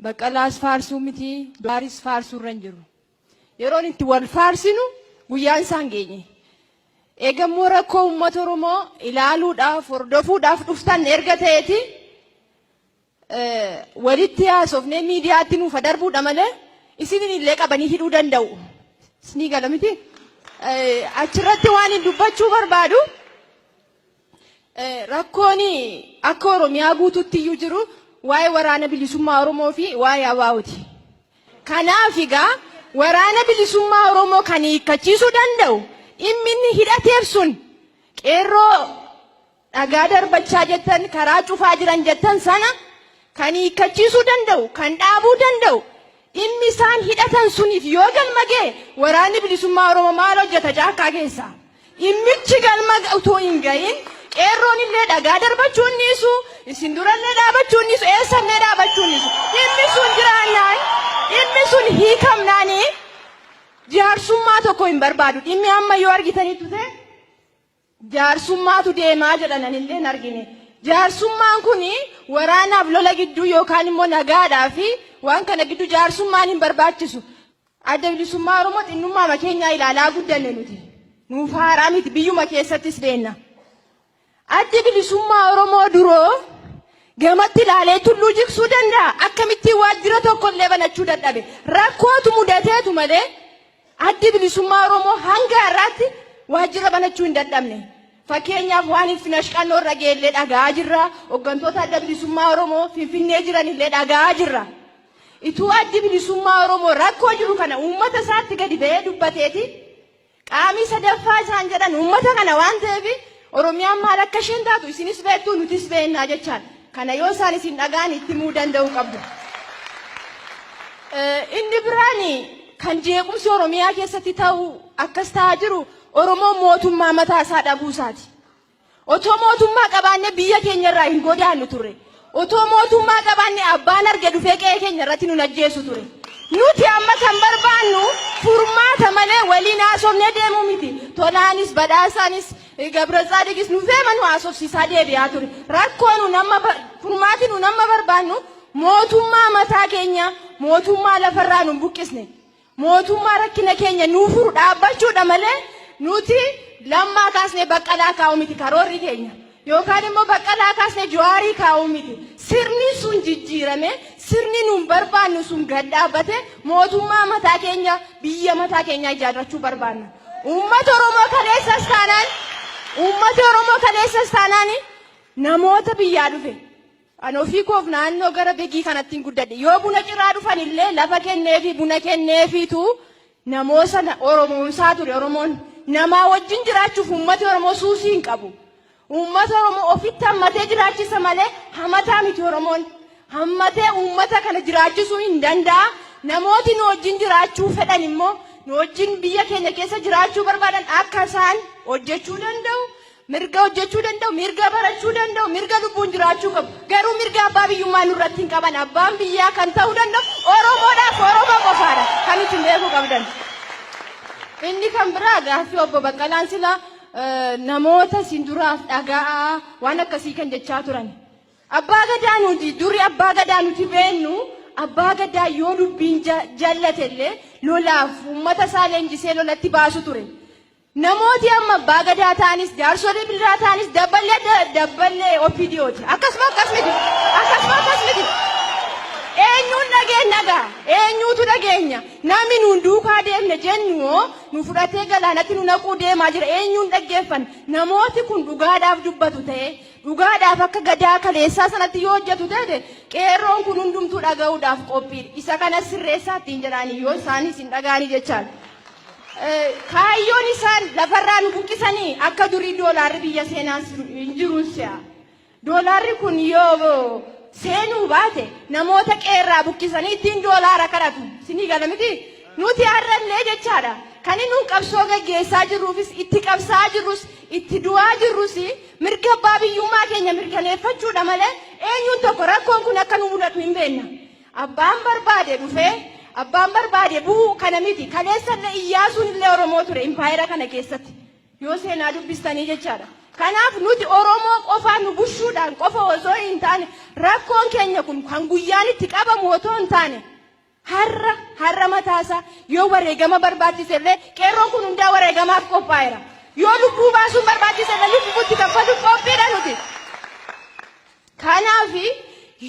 Baqqalaas faarsuu miti, Jawaaris faarsuu irra hin jiru. Yeroon itti wal faarsinu guyyaan isaan geenye. Eegammoo rakkoo uummata Oromoo ilaaluudhaaf, hordofuudhaaf dhuftan erga ta'eeti walitti haasofnee miidiyaatti nuufa darbuudha malee isinin illee qabanii hidhuu danda'u. Isinii gala miti? Achirratti waan hin dubbachuu barbaadu rakkoon akka Oromiyaa guutuutti iyyuu jiru waa'ee waraana bilisummaa Oromoo fi waa'ee ABOti. Kanaaf egaa waraana bilisummaa Oromoo kan hiikkachiisuu danda'u dhimmi inni hidhateef sun qeerroo dhagaa darbachaa jettan karaa cufaa jiran jettan sana kan hiikkachiisuu danda'u kan dhaabuu danda'u dhimmi isaan hidhatan suniif yoo galma ga'e waraanni bilisummaa Oromoo maal hojjeta caakkaa keessa? Dhimmichi galma utuu hin gahin qeerroon illee dhagaa darbachuu hin dhiisu, isin durallee dhaabachuu hin dhiisu, eessallee dhaabachuu hin dhiisu. Dhimmi sun jiraannaan, dhimmi sun hiikamnaanii jaarsummaa tokko hin barbaadu. Dhimmi amma yoo argitanitti ta'e jaarsummaatu deemaa jedhan anillee hin argine. Jaarsummaan kun waraanaaf lola gidduu yookaan immoo nagaadhaa fi waan kana gidduu jaarsummaan hin barbaachisu. Adda bilisummaa Oromoo xinnummaa keenyaa ilaalaa guddanne nuti. Nuuf haaraa miti biyyuma keessattis beenna. Addi bilisummaa Oromoo duroo gamatti ilaalee tulluu jigsuu danda'a. Akkamittiin waajjira tokko illee banachuu dadhabe. Rakkootu mudateetu malee addi bilisummaa Oromoo hanga har'aatti waajjira banachuu hin dadhabne. Fakkeenyaaf waan Ilfinash Qannoo irra ga'e dhaga'aa jirra. Hooggantoota adda bilisummaa Oromoo Finfinnee jiran illee dhaga'aa jirra. Ituu addi bilisummaa Oromoo rakkoo jiru kana uummata isaatti gadi ba'ee dubbateeti qaamii sadaffaa isaan jedhan uummata kana waan ta'eef Oromiyaan maal akka isheen taatu isinis beektu nutis beeknaa jechaadha. Kana yoo isaan isin dhagaan itti himuu danda'uu qabdu. Inni biraan kan jeequmsi Oromiyaa keessatti ta'u akkas ta'aa jiru Oromoon mootummaa mataa isaa dhabuu isaati. Otoo mootummaa qabaanne biyya keenya irraa hin godaannu turre. Otoo mootummaa qabaanne abbaan arge dhufee qe'ee keenya irratti nun ajjeesu ture. Nuti amma kan barbaannu furmaata malee waliin haasofnee deemuu miti. Tolaanis badhaasaanis Gabra Tsaadiqis nu feema nu haasofsiisaa deebi'aa ture. Rakkoo nun amma furmaati nun amma barbaannu mootummaa mataa keenya mootummaa lafarraa nun buqqisne. Mootummaa rakkina keenya nuu furu dhaabbachuudha malee nuti Lammaa kaasnee Baqqalaa kaa'uu miti karoorri keenya. Yookaan immoo Baqqalaa kaasnee Jawaarii kaa'uu miti. Sirni sun jijjiirame sirni nuun barbaannu sun gad dhaabbate mootummaa mataa keenya biyya mataa keenyaa ijaarrachuu barbaanna. Uummata Oromoo kaleessas taanaan uummata Oromoo kaleessas taanaan namoota biyyaa dhufe An ofii koof naannoo gara Begii kanatti hin guddadhe. Yoo buna ciraa dhufan illee lafa kenneefi buna kenneefiitu namoo sana Oromoomsaa ture Oromoon. Namaa wajjin jiraachuuf uummati Oromoo suusii hin qabu. Uummata Oromoo ofitti hammatee jiraachisa malee hamataa miti Oromoon. Hammatee uummata kana jiraachisuu hin danda'a. Namooti nu wajjin jiraachuu fedhan immoo nu wajjin biyya keenya keessa jiraachuu barbaadan akka isaan hojjechuu danda'u. Mirga hojjechuu danda'u, mirga barachuu danda'u, mirga lubbuun jiraachuu qabu. Garuu mirga abbaa biyyummaa nurratti hin qaban. Abbaan biyyaa kan ta'uu danda'u Oromoodhaaf Oromoo qofaadha. Kan isin beekuu qabdan. Inni kan biraa gaaffii obbo Baqqalaan sila namoota isin duraaf dhaga'aa waan akkasii kan jechaa turan. Abbaa gadaa nuti duri abbaa gadaa nuti beennu abbaa gadaa yoo dubbiin jallate illee lolaaf uummata isaa leenjisee lolatti baasu ture. Namooti amma abbaa gadaa ta'anis jaarsolii biraa ta'anis dabballee dabballee OPDOti. Akkasuma akkas miti. Akkasuma akkas miti. Eenyuun dhageenya gaa? Eenyuutu dhageenya? Namni nuun duukaa deemne jennu hoo nu fudhatee galaanatti nu naquu deemaa jira. Eenyuun dhaggeeffanna? Namooti kun dhugaadhaaf dubbatu ta'e dhugaadhaaf akka gadaa kaleessaa sanatti yoo hojjetu ta'e qeerroon kun hundumtuu dhaga'uudhaaf qophiidha. Isa kana sirreessaa ittiin jedhaanii yoo isaanis hin dhaga'anii jechaan. Kaayyoon isaan lafarraa nu buqqisanii akka durii doolaarri biyya seenaa hin jiruun si'a. Doolaarri kun yoo seenuu baate namoota qeerraa buqqisanii ittiin doolaara kadhatu. Isinii gala miti? Nuti har'allee jechaadha. Kan inni qabsoo gaggeessaa jirruufis itti qabsaa jirrus itti du'aa jirrus mirga abbaa biyyummaa keenya mirkaneeffachuudha malee eenyuun tokko rakkoon kun akka nu mudatu hin beekna. Abbaan barbaade dhufee abbaan barbaade bu'uu kana miti. Kaleessallee Iyyaasuun illee Oromoo ture impaayera kana keessatti. Yoo seenaa dubbistanii jechaadha. Kanaaf nuti Oromoo qofaa nu bushuudhaan qofa osoo hin taane, rakkoon keenya kun kan guyyaan itti qabamu otoo hin taane, har'a har'a mataasaa yoo wareegama barbaachise illee qeerroon kun hundaa wareegamaaf qophaa'eera. Yoo lubbuu baasuun barbaachise illee lubbuutti kaffaluuf qophiidha nuti. Kanaaf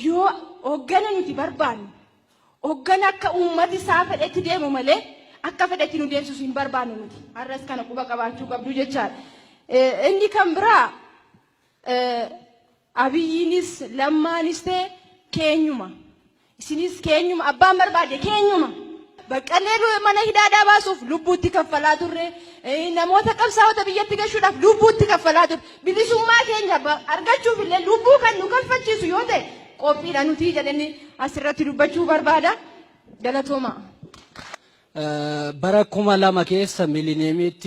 yoo hoggana nuti barbaannu, hoggana akka uummati isaa fedhetti deemu malee akka fedhetti nu deemsisu hin barbaannu nuti. Har'as kana quba qabaachuu qabdu jechaadha. Inni kan biraa, Abiyyiinis Lammaanis ta'e keenyuma. Isinis keenyuma, abbaan barbaade keenyuma. Baqqalee mana hidhaadhaa baasuuf lubbuutti kaffalaa turre. Namoota qabsaa'ota biyyatti gashuudhaaf lubbuutti kaffalaa turre. Bilisummaa keenya argachuuf illee lubbuu kan nu kaffachiisu yoo ta'e qophiidha nuti jedhanii asirratti dubbachuu barbaada. Galatooma. Bara 2000 keessa miilineemiitti